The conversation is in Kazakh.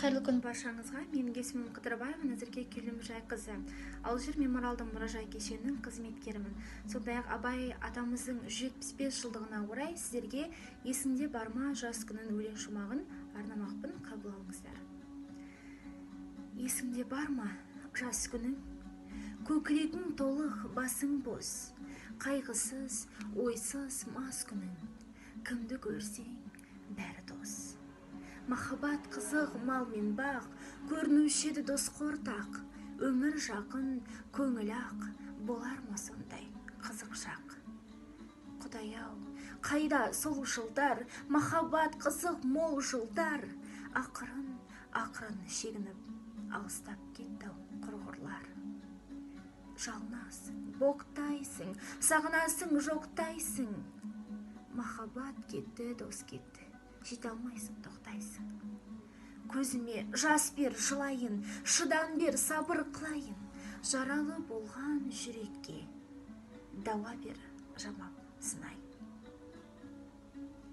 Қайырлы күн баршаңызға. Менің есімім Қыдырбаева Назерке Күлімжайқызы. Алжир мемориалды мұражай кешенінің қызметкерімін. Сондай-ақ Абай атамыздың 175 жылдығына орай сіздерге «Есіңде бар ма жас күнің» өлең шумағын арнамақпын. Қабыл алыңыздар. Есіңде бар ма жас күнің? Көкірегің толық, басың бос, қайғысыз, ойсыз мас күнің. Кімді көрсең, бәрі дос. Махаббат қызық, мал мен бақ көрінуші еді досқа ортақ. Өмір жақын, көңіл ақ, болар ма сондай қызық шақ? Құдай ау, қайда сол жылдар, махаббат қызық мол жылдар? Ақырын, ақырын шегініп, алыстап кетті ау құрғырлар. Жалынасың, боқтайсың, сағынасың, жоқтайсың. Махаббат кетті, дос кетті, жете алмайсың, тоқтайсың. Көзіме жас бер, жылайын, шыдам бер, сабыр қылайын. Жаралы болған жүрекке дауа бер, жамап сынайын.